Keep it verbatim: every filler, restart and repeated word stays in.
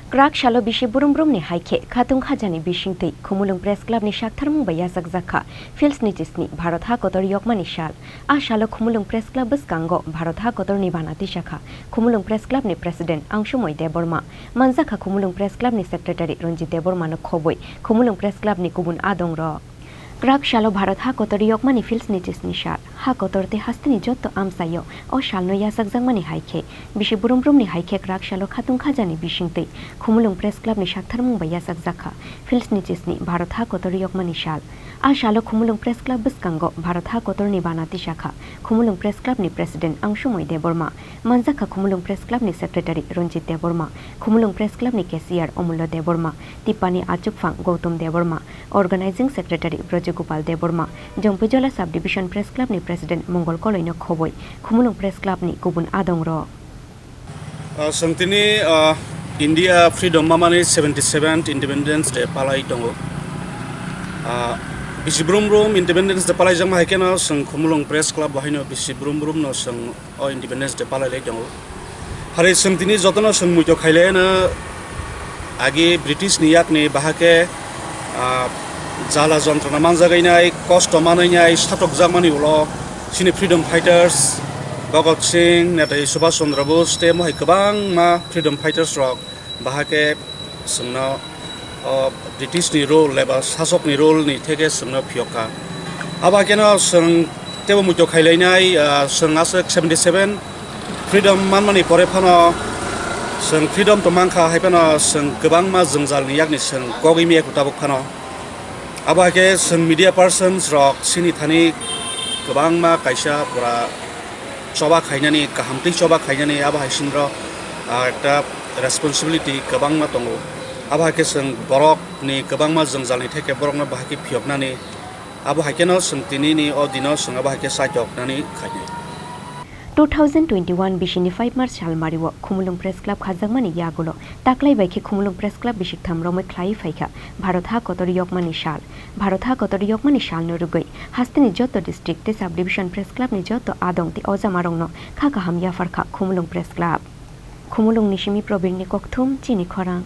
Kwrak salo bisi brum brumni hai khe khatung khajani bisingtwi Khumulwng Press Clubni saktharmung bai yachakjak kha Fields ni chisni Bharat ha kotor yokmani sal. A salo Khumulwng Press Club bwskango Bharat ha kotorni bana tisa kha Khumulwng Press Clubni President Angsumoi Debbarma. Manjak kha Khumulwng Press Clubni Secretary Ranjit Debbarmano khobwi Khumulwng Press Clubni kubun adongrok. Kwrak salo Bharat ha kotor yokmani Fields ni chisni sal. Ha kotor tei hasteni jotto amchaio o salno yachakjakmani hai khe, bisi brum brumni hai khe kwrak salo khatung khajani bisingtwi Khumulwng Press Clubni saktharmung bai yachakjak kha Fields ni chisni Bharat ha kotor yokmani sal. A salo Khumulwng Press Club bwskango Bharat ha kotorni bana tisa kha Khumulwng Press Clubni President Angsumoi Debbarma. Manjak kha Khumulwng Press Clubni Secretary Ranjit Debbarma, Khumulwng Press Clubni Cashier Omullo Debbarma, Tipani Achukphang Gautam Debbarma, Organizing Secretary Brajagopal Debbarma, Jompuijola Sub Division Press Clubni President Mongol Koloino khobwi Khumulwng Press Clubni kubun adongrok. Ah, chwng tini, ah, India Freedom mamani seventy seventh Independence Day palai tongo. Ah, bisi brum brum Independence Day palaijakma hai kheno chwng Khumulwng Press Club bo haino bisi brum brum no chwng o Independence Day palai lai tongo. Hari chwng tini jotono chwng muitok khailai no agi British ni yakni bahake, ah, jala jontrona manjagwi nai, kosto manwi nai, satokjak mani ulo chini freedom fighters Bhagat Singh, Netaji Subhash Chandra Bose tei mohai kwbangma freedom fighters rok bahake chwngno o British ni rule eba sasok ni rule ni theke chwngno phiyok kha. Abo hakeno chwng teibo muitok khailai nai, ah, chwng aswk seventy seven freedom manmani pore phano chwng freedom tong mankha, hai phano chwng kwbangma jwngjal ni yakni chwng kok imi ya tabuk phano. Abo hai khe chwng media persons rok chini thani kwbangma kaisa pura choba khainani, kaham twi choba khainani, abo hai chini rok, ah, ekta responsibility kwbangma tongo. Abo hai khe chwng borok ni kwbangma jwngjal ni theke borok no bahai khe phiyok nani, abo hai khe no chwng tini ni o dino chwng abo hai khe chaitok nani khainai. Two thousand twenty-one bisini five March salmario Khumulwng Press Club khajakmani yagulo taklai bai khe Khumulwng Press Club bisik tham romwi khlaiwi phaikha Bharat ha kotor yokmani sal. Bharat ha kotor yokmani salno rwgwi hasteni joto district tei sub division press club ni joto adong tei ojamarokno kha kaham yaphar kha Khumulwng Press Club. Khumulwng ni simi Probirni kokthum chini khorang.